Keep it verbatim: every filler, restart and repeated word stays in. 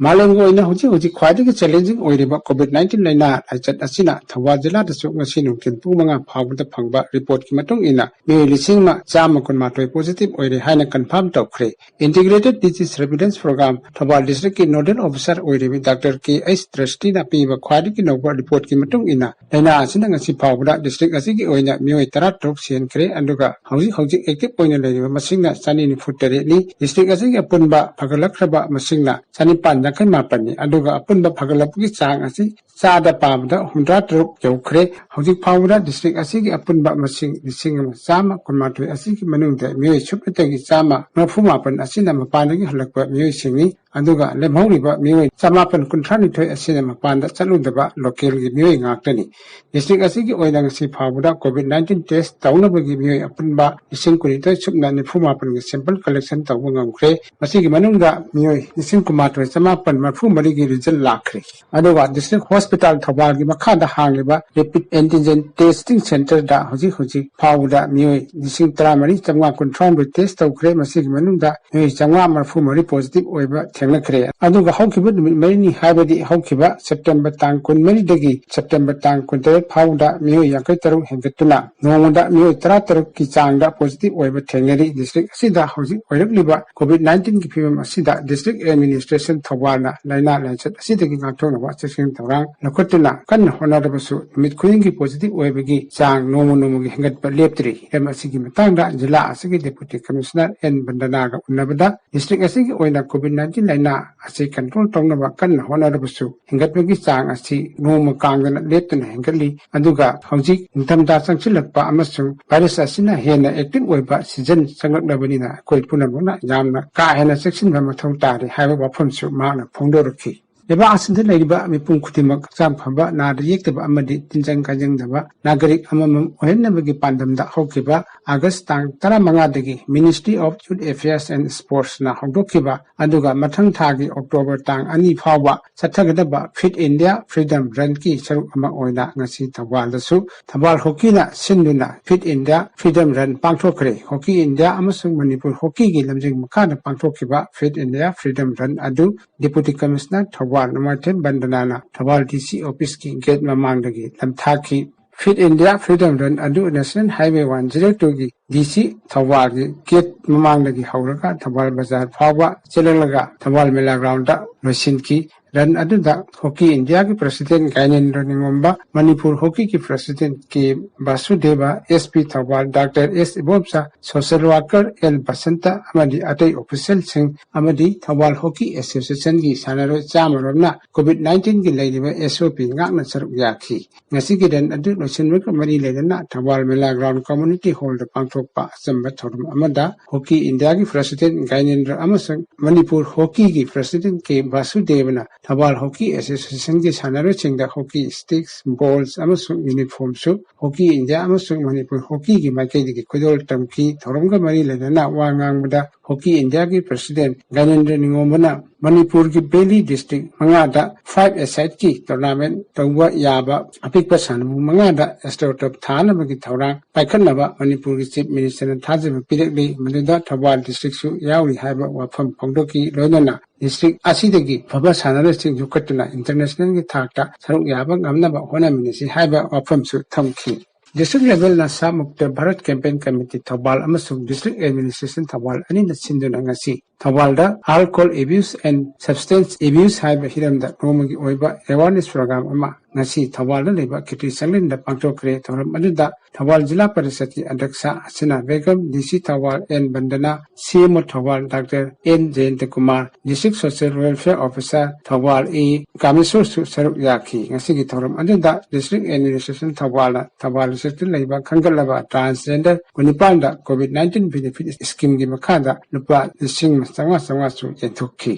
ꯃꯥꯂꯦꯝꯒꯤ ꯑꯣꯏꯅ ꯍꯧꯖꯤꯛ ꯍꯧꯖꯤꯛ ꯈ꯭ꯋꯥꯏꯗꯒꯤ ꯆꯦꯂꯦꯟꯖꯤꯡ ꯑꯣꯏꯔꯤꯕ ꯀꯣꯚꯤꯗ ꯅꯥꯏꯟꯇꯤꯟ ꯂꯥꯏꯅꯥ ꯂꯥꯏꯆꯠ ꯑꯁꯤꯅ ꯊꯧꯕꯥꯜ ꯖꯤꯂꯥꯗꯁꯨ ꯉꯁꯤ ꯅꯨꯡꯊꯤꯜ ꯄꯨꯡ ꯃꯉꯥ ꯐꯥꯎꯕꯗ ꯐꯪꯕ ꯔꯤꯄꯣꯔꯠꯀꯤ ꯃꯇꯨꯡ ꯏꯟꯅ ꯃꯤꯑꯣꯏ ꯂꯤꯁꯤꯡ ꯑꯃ ꯆꯥꯝꯃ ꯀꯨꯟꯃꯥꯊꯣꯏ ꯄꯣꯖꯤꯇꯤꯚ ꯑꯣꯏꯔꯦ ꯍꯥꯏꯅ ꯀꯟꯐꯥꯔꯝ ꯇꯧꯈ꯭ꯔꯦ꯫ Integrated disease surveillance program Thoubal ꯗꯤꯁꯇ꯭ꯔꯤꯛꯀꯤ ꯅꯣꯗꯦꯜ ꯑꯣꯐꯤꯁꯥꯔ ꯑꯣꯏꯔꯤꯕ ꯗꯥꯛꯇꯔ ꯀꯦ ꯑꯩꯆ ꯗ꯭ꯔꯁꯇꯤꯅ ꯄꯤꯕ ꯈ꯭ꯋꯥꯏꯗꯒꯤ ꯅꯧꯕ ꯔꯤꯄꯣꯔꯠꯀꯤ ꯃꯇꯨꯡ ꯏꯟꯅ ꯂꯥꯏꯅꯥ ꯑꯁꯤꯅ ꯉꯁꯤ ꯐꯥꯎꯕꯗ ꯗꯤꯁꯇ꯭ꯔꯤꯛ ꯑꯁꯤꯒꯤ ꯑꯣꯏꯅ ꯃꯤꯑꯣꯏ ꯇꯔꯥ ꯇꯔꯨꯛ ꯁꯤꯍꯟꯈ꯭ꯔꯦ, ꯑꯗꯨꯒ ꯍꯧꯖꯤꯛ ꯍꯧꯖꯤꯛ ꯑꯦꯛꯇꯤꯚ ꯑꯣꯏꯅ ꯂꯩꯔꯤꯕ ꯃꯁꯤꯡꯅ ꯆꯅꯤ ꯅꯤꯐꯨ ꯇꯔꯦꯠꯅꯤ꯫ ꯗꯤꯁꯇ꯭ꯔꯤꯛ ꯑꯁꯤꯒꯤ ꯑꯄꯨꯟꯕ ꯐꯒꯠꯂꯛꯈ꯭ꯔꯕ ꯃꯁꯤꯡꯅ ꯆꯅꯤꯄꯥꯟ ꯌꯥꯡꯈꯩ ꯃꯥꯄꯟꯅꯤ, ꯑꯗꯨꯒ ꯑꯄꯨꯟꯕ ꯐꯒꯠꯂꯛꯄꯒꯤ ꯆꯥꯡ ꯑꯁꯤ ꯆꯥꯗ ꯄꯥꯕꯗ ꯍꯨꯝꯗ꯭ꯔꯥ ꯇꯔꯨꯛ ꯌꯧꯈ꯭ꯔꯦ꯫ ꯍꯧꯖꯤꯛ ꯐꯥꯎꯕꯗ ꯗꯤꯁꯇ꯭ꯔꯤꯛ ꯑꯁꯤꯒꯤ ꯑꯄꯨꯟꯕ ꯃꯁꯤꯡ ꯂꯤꯁꯤꯡ ꯑꯃ ꯆꯥꯝꯃ ꯀꯨꯟꯃꯥꯊꯣꯏ ꯑꯁꯤꯒꯤ ꯃꯅꯨꯡꯗ ꯃꯤꯑꯣꯏ ꯁꯨꯞꯅꯇꯒꯤ ꯆꯥꯝꯃ ꯃꯔꯤꯐꯨ ꯃꯥꯄꯟ ꯑꯁꯤꯅ ꯃꯄꯥꯟꯗꯒꯤ ꯍꯜꯂꯛꯄ ꯃꯤꯑꯣꯏꯁꯤꯡꯅꯤ, ꯑꯗꯨꯒ ꯂꯦꯝꯍꯧꯔꯤꯕ ꯃꯤꯑꯣꯏ ꯆꯃꯥꯄꯟ ꯀꯨꯟꯊ꯭ꯔꯥ ꯅꯤꯊꯣꯏ ꯑꯁꯤꯅ ꯃꯄꯥꯟꯗ ꯆꯠꯂꯨꯗꯕ ꯂꯣꯀꯦꯜꯒꯤ ꯃꯤꯑꯣꯏ ꯉꯥꯛꯇꯅꯤ꯫ ꯗꯤꯁꯇ꯭ꯔꯤꯛ ꯑꯁꯤꯒꯤ ꯑꯣꯏꯅ ꯉꯁꯤ ꯐꯥꯎꯕꯗ ꯀꯣꯚꯤꯗ ꯅꯥꯏꯟꯇꯤꯟ ꯇꯦꯁ ꯇꯧꯅꯕꯒꯤ ꯃꯤꯑꯣꯏ ꯑꯄꯨꯟꯕ ꯂꯤꯁꯤꯡ ꯀꯨꯟꯅꯤꯊꯣꯏ ꯁꯨꯞꯅ ꯅꯤꯐꯨ ꯃꯥꯄꯟꯒꯤ ꯁꯦꯝꯄꯜ ꯀꯂꯦꯛꯁꯟ ꯇꯧꯕ ꯉꯝꯈ꯭ꯔꯦ꯫ ꯃꯁꯤꯒꯤ ꯃꯅꯨꯡꯗ ꯃꯤꯑꯣꯏ ꯂꯤꯁꯤꯡ ꯀꯨꯟꯃꯥꯊꯣꯏ ꯆꯃꯥꯄꯟ ꯃꯔꯤꯐꯨ ꯃꯔꯤꯒꯤ ꯔꯤꯖꯜ ꯂꯥꯛꯈ꯭ꯔꯦ꯫ ꯑꯗꯨꯒ ꯗꯤꯁꯇ꯭ꯔꯤꯛ ꯍꯣꯁꯄꯤꯇꯥꯜ ꯊꯧꯕꯥꯜꯒꯤ ꯃꯈꯥꯗ ꯍꯥꯡꯂꯤꯕ ꯔꯦꯄꯤꯗ ꯑꯦꯟꯇꯤꯖꯦꯟ ꯇꯦꯁꯇꯤꯡ ꯁꯦꯟꯇꯔꯗ ꯍꯧꯖꯤꯛ ꯍꯧꯖꯤꯛ ꯐꯥꯎꯕꯗ ꯃꯤꯑꯣꯏ ꯂꯤꯁꯤꯡ ꯇꯔꯥꯃꯔꯤ ꯆꯥꯝꯃꯉꯥ ꯀꯨꯟꯊ꯭ꯔꯥꯍꯨꯝꯗꯣꯏ ꯇꯦꯁ ꯇꯧꯈ꯭ꯔꯦ꯫ ꯃꯁꯤꯒꯤ ꯃꯅꯨꯡꯗ ꯃꯤꯑꯣꯏ ꯆꯥꯝꯃꯉꯥ ꯃꯔꯤꯐꯨ ꯃꯔꯤ ꯄꯣꯖꯤꯇꯤꯚ ꯑꯣꯏꯕ ꯊꯦꯡꯅꯈ꯭ꯔꯦ꯫ ꯑꯗꯨꯒ ꯍꯧꯈꯤꯕ ꯅꯨꯃꯤꯠ ꯃꯔꯤꯅꯤ, ꯍꯥꯏꯕꯗꯤ ꯍꯧꯈꯤꯕ ꯁꯦꯞꯇꯦꯝꯕꯔ ꯇꯥꯡ ꯀꯨꯟꯃꯔꯤꯗꯒꯤ ꯁꯦꯞꯇꯦꯝꯕꯔ ꯇꯥꯡ ꯀꯨꯟꯇꯔꯦꯠ ꯐꯥꯎꯕꯗ ꯃꯤꯑꯣꯏ ꯌꯥꯡꯈꯩ ꯇꯔꯨꯛ ꯍꯦꯟꯒꯠꯇꯨꯅ ꯅꯣꯡꯃꯗ ꯃꯤꯑꯣꯏ ꯇꯔꯥ ꯇꯔꯨꯛꯀꯤ ꯆꯥꯡꯗ ꯄꯣꯖꯤꯇꯤꯚ ꯑꯣꯏꯕ ꯊꯦꯡꯅꯔꯤ꯫ ꯗꯤꯁꯇ꯭ꯔꯤꯛ ꯑꯁꯤꯗ ꯍꯧꯖꯤꯛ ꯑꯣꯏꯔꯛꯂꯤꯕ ꯀꯣꯚꯤꯗ ꯅꯥꯏꯟꯇꯤꯟꯒꯤ ꯐꯤꯕꯝ ꯑꯁꯤꯗ ꯗꯤꯁꯇ꯭ꯔꯤꯛ ꯑꯦꯗꯃꯤꯅꯤꯁꯇ꯭ꯔꯦꯁꯟ ꯊꯧꯕꯥꯜꯅ ꯂꯥꯏꯅꯥ ꯂꯥꯏꯆꯠ ꯑꯁꯤꯗꯒꯤ ꯉꯥꯛꯊꯣꯛꯅꯕ ꯆꯦꯛꯁꯤꯟ ꯊꯧꯔꯥꯡ ꯂꯧꯈꯠꯇꯨꯅ ꯀꯟꯅ ꯍꯣꯠꯅꯔꯕꯁꯨ ꯅꯨꯃꯤꯠ ꯈꯨꯗꯤꯡꯒꯤ ꯄꯣꯖꯤꯇꯤꯚ ꯑꯣꯏꯕꯒꯤ ꯆꯥꯡ ꯅꯣꯡꯃ ꯅꯣꯡꯃꯒꯤ ꯍꯦꯟꯒꯠꯄ ꯂꯦꯞꯇ꯭ꯔꯤ꯫ ꯍꯤꯔꯝ ꯑꯁꯤꯒꯤ ꯃꯇꯥꯡꯗ ꯖꯤꯂꯥ ꯑꯁꯤꯒꯤ ꯗꯦꯄꯨꯇꯤ ꯀꯃꯤꯁꯅꯔ ꯑꯦꯟ ꯕꯟꯗꯅꯥꯒ ꯎꯟꯅꯕꯗ ꯗꯤꯁꯇ꯭ꯔꯤꯛ ꯑꯁꯤꯒꯤ ꯑꯣꯏꯅ ꯀꯣꯚꯤꯗ ꯅꯥꯏꯟꯇꯤꯟ ꯂꯥꯏꯅꯥ ꯑꯁꯤ ꯀꯟꯇ꯭ꯔꯣꯜ ꯇꯧꯅꯕ ꯀꯟꯅ ꯍꯣꯠꯅꯔꯕꯁꯨ ꯍꯦꯟꯒꯠꯄꯒꯤ ꯆꯥꯡ ꯑꯁꯤ ꯅꯣꯡꯃ ꯀꯥꯡꯗꯅ ꯂꯦꯞꯇꯅ ꯍꯦꯟꯒꯠꯂꯤ꯫ ꯑꯗꯨꯒ ꯍꯧꯖꯤꯛ ꯅꯤꯡꯊꯝꯊꯥ ꯆꯪꯁꯤꯜꯂꯛꯄ ꯑꯃꯁꯨꯡ ꯚꯥꯏꯔꯁ ꯑꯁꯤꯅ ꯍꯦꯟꯅ ꯑꯦꯛꯇꯤꯚ ꯑꯣꯏꯕ ꯁꯤꯖꯟ ꯆꯪꯂꯛꯂꯕꯅꯤꯅ ꯑꯩꯈꯣꯏ ꯄꯨꯝꯅꯃꯛꯅ ꯌꯥꯝꯅ ꯀꯥ ꯍꯦꯟꯅ ꯆꯦꯛꯁꯤꯟꯕ ꯃꯊꯧ ꯇꯥꯔꯤ ꯍꯥꯏꯕ ꯋꯥꯐꯝꯁꯨ ꯃꯍꯥꯛꯅ ꯐꯣꯡꯗꯣꯔꯛꯈꯤ꯫ ꯂꯩꯕꯥꯛ ꯑꯁꯤꯗ ꯂꯩꯔꯤꯕ ꯃꯤꯄꯨꯝ ꯈꯨꯗꯤꯡꯃꯛ ꯍꯛꯆꯥꯡ ꯐꯕ, ꯅꯥꯗ ꯌꯦꯛꯇꯕ ꯑꯃꯗꯤ ꯇꯤꯟꯖꯪ ꯀꯥꯏꯖꯪꯗꯕ ꯅꯥꯒꯔꯤꯛ ꯑꯃꯃꯝ ꯑꯣꯏꯍꯟꯅꯕꯒꯤ ꯄꯥꯟꯗꯝꯗ ꯍꯧꯈꯤꯕ ꯑꯥꯒꯁ ꯇꯥꯡ ꯇꯔꯥꯃꯉꯥꯗꯒꯤ Ministry of Youth Affairs and Sportsꯅ ꯍꯧꯗꯣꯛꯈꯤꯕ, ꯑꯗꯨꯒ ꯃꯊꯪ ꯊꯥꯒꯤ ꯑꯣꯛꯇꯣꯕꯔ ꯇꯥꯡ ꯑꯅꯤ ꯐꯥꯎꯕ ꯆꯠꯊꯒꯗꯕ Fit India Freedom Runꯀꯤ ꯁꯔꯨꯛ ꯑꯃ ꯑꯣꯏꯅ ꯉꯁꯤ ꯊꯧꯕꯥꯜꯗꯁꯨ ꯊꯧꯕꯥꯜ ꯍꯣꯀꯤꯅ ꯁꯤꯟꯗꯨꯅ Fit India Freedom Run ꯄꯥꯡꯊꯣꯛꯈ꯭ꯔꯦ꯫ ꯍꯣꯀꯤ ꯏꯟꯗꯤꯌꯥ ꯑꯃꯁꯨꯡ ꯃꯅꯤꯄꯨꯔ ꯍꯣꯀꯤꯒꯤ ꯂꯝꯖꯤꯡ ꯃꯈꯥꯗ ꯄꯥꯡꯊꯣꯛꯈꯤꯕ Fit India Freedom Run ꯑꯗꯨ Deputy Commissioner ꯊꯧꯕꯥꯜ ꯅꯣꯡꯃꯥꯏꯊꯦꯝ ꯕꯟꯗꯅꯥꯅ ꯊꯧꯕꯥꯜ DC officeꯀꯤ gate ꯃꯃꯥꯡꯗꯒꯤ ꯂꯝꯊꯥꯈꯤ꯫ Fit India Freedom Run ꯑꯗꯨ National Highway one zero twoꯒꯤ DC ꯊꯧꯕꯥꯜꯒꯤ gate ꯃꯃꯥꯡꯗꯒꯤ ꯍꯧꯔꯒ ꯊꯧꯕꯥꯜ ꯕꯖꯥꯔ ꯐꯥꯎꯕ ꯆꯦꯜꯂꯛꯂꯒ ꯊꯧꯕꯥꯜ ꯃꯦꯂꯥ groundꯗ ꯂꯣꯏꯁꯤꯟꯈꯤ꯫ Run ꯑꯗꯨꯗ ꯍꯣꯀꯤ ꯏꯟꯗꯤꯌꯥꯒꯤ President ꯒꯥꯏꯅꯦꯟꯗ꯭ꯔ ꯅꯤꯉꯣꯝꯕ, ꯃꯅꯤꯄꯨꯔ ꯍꯣꯀꯤꯒꯤ President ꯀꯦ ꯕꯥꯁꯨꯗꯦꯕ, SP ꯊꯧꯕꯥꯜ ꯗꯥꯛꯇꯔ ꯑꯦꯁ Ibomcha, social worker L Basanta ꯑꯃꯗꯤ ꯑꯇꯩ officialꯁꯤꯡ ꯑꯃꯗꯤ ꯊꯧꯕꯥꯜ ꯍꯣꯀꯤ Associationꯒꯤ ꯁꯥꯟꯅꯔꯣꯏ ꯆꯥꯝꯃꯔꯣꯝꯅ COVID nineteenꯒꯤ ꯂꯩꯔꯤꯕ SOP ꯉꯥꯛꯅ ꯁꯔꯨꯛ ꯌꯥꯈꯤ꯫ ꯉꯁꯤꯒꯤ run ꯑꯗꯨ ꯂꯣꯏꯁꯤꯟꯕꯒ ꯃꯔꯤ ꯂꯩꯅꯅ ꯊꯧꯕꯥꯜ ꯃꯦꯂꯥ ground community hallꯗ ꯄꯥꯡꯊꯣꯛꯄ ꯑꯆꯝꯕ ꯊꯧꯔꯝ ꯑꯃꯗ ꯍꯣꯀꯤ ꯏꯟꯗꯤꯌꯥꯒꯤ President ꯒꯥꯏꯅꯦꯟꯗ꯭ꯔ ꯑꯃꯁꯨꯡ ꯃꯅꯤꯄꯨꯔ ꯍꯣꯀꯤꯒꯤ President ꯀꯦ ꯕꯥꯁꯨꯗꯦꯕꯅ ꯊꯧꯕꯥꯜ ꯍꯣꯀꯤ Associationꯒꯤ ꯁꯥꯟꯅꯔꯣꯏꯁꯤꯡꯗ ꯍꯣꯀꯤ sticks, balls ꯑꯃꯁꯨꯡ uniformꯁꯨ ꯍꯣꯀꯤ ꯏꯟꯗꯤꯌꯥ ꯑꯃꯁꯨꯡ ꯃꯅꯤꯄꯨꯔ ꯍꯣꯀꯤꯒꯤ ꯃꯥꯏꯀꯩꯗꯒꯤ ꯈꯨꯗꯣꯜ ꯇꯝꯈꯤ꯫ ꯊꯧꯔꯝꯒ ꯃꯔꯤ ꯂꯩꯅꯅ ꯋꯥ ꯉꯥꯡꯕꯗ ꯍꯣꯀꯤ ꯏꯟꯗꯤꯌꯥꯒꯤ President ꯒꯥꯏꯅꯦꯟꯗ꯭ꯔ ꯅꯤꯉꯣꯝꯕꯅ ꯃꯅꯤꯄꯨꯔꯒꯤ Valley district ꯃꯉꯥꯗ five-a-sideꯀꯤ tournament ꯇꯧꯕ ꯌꯥꯕ ꯑꯄꯤꯛꯄ ꯁꯥꯟꯅꯄꯨꯡ ꯃꯉꯥꯗ AstroTurf ꯊꯥꯅꯕꯒꯤ ꯊꯧꯔꯥꯡ ꯄꯥꯏꯈꯠꯅꯕ ꯃꯅꯤꯄꯨꯔꯒꯤ Chief Ministerꯅ ꯊꯥꯖꯕ ꯄꯤꯔꯛꯂꯤ꯫ ꯃꯗꯨꯗ ꯊꯧꯕꯥꯜ districtꯁꯨ ꯌꯥꯎꯔꯤ ꯍꯥꯏꯕ ꯋꯥꯐꯝ ꯐꯣꯡꯗꯣꯛꯈꯤ꯫ ꯂꯣꯏꯅꯅ district ꯑꯁꯤꯗꯒꯤ ꯑꯐꯕ ꯁꯥꯟꯅꯔꯣꯏꯁꯤꯡ ꯌꯣꯛꯈꯠꯇꯨꯅ internationalꯒꯤ ꯊꯥꯛꯇ ꯁꯔꯨꯛ ꯌꯥꯕ ꯉꯝꯅꯕ ꯍꯣꯠꯅꯃꯤꯟꯅꯁꯤ ꯍꯥꯏꯕ ꯋꯥꯐꯝꯁꯨ ꯊꯝꯈꯤ꯫ District level ꯅꯁꯥ ꯃꯨꯛꯇ ꯚꯥꯔꯠ campaign committee ꯊꯧꯕꯥꯜ ꯑꯃꯁꯨꯡ district administration ꯊꯧꯕꯥꯜ ꯑꯅꯤꯅ ꯁꯤꯟꯗꯨꯅ ꯉꯁꯤ ꯊꯧꯕꯥꯜꯗ alcohol abuse and substance abuse ꯍꯥꯏꯕ ꯍꯤꯔꯝꯗ ꯅꯣꯡꯃꯒꯤ ꯑꯣꯏꯕ awareness program ꯑꯃ ꯉꯁꯤ ꯊꯧꯕꯥꯜꯗ ꯂꯩꯕ ꯀꯤꯔꯇꯤ ꯁꯪꯂꯦꯟꯗ ꯄꯥꯡꯊꯣꯛꯈ꯭ꯔꯦ꯫ ꯊꯧꯔꯝ ꯑꯗꯨꯗ ꯊꯧꯕꯥꯜ ꯖꯤꯂꯥ ꯄꯔꯤꯁꯠꯀꯤ ꯑꯗ꯭ꯌꯛꯁ Hasina Begum, DC Thoubal N Bandana, CMO Thoubal doctor N Jayanta Kumar, District Social Welfare Officer Thoubal A ꯀꯥꯃꯦꯁꯣꯔꯁꯨ ꯁꯔꯨꯛ ꯌꯥꯈꯤ꯫ ꯉꯁꯤꯒꯤ ꯊꯧꯔꯝ ꯑꯗꯨꯗ district administration ꯊꯧꯕꯥꯜꯅ ꯊꯧꯕꯥꯜ districtꯇ ꯂꯩꯕ ꯈꯟꯒꯠꯂꯕ transgender ꯀꯨꯟꯅꯤꯄꯥꯟꯗ COVID nineteen benefit schemeꯒꯤ ꯃꯈꯥꯗ ꯂꯨꯄꯥ ꯂꯤꯁꯤꯡ ꯆꯥꯝꯃꯉꯥ ꯆꯥꯝꯃꯉꯥꯁꯨ ꯌꯦꯟꯊꯣꯛꯈꯤ꯫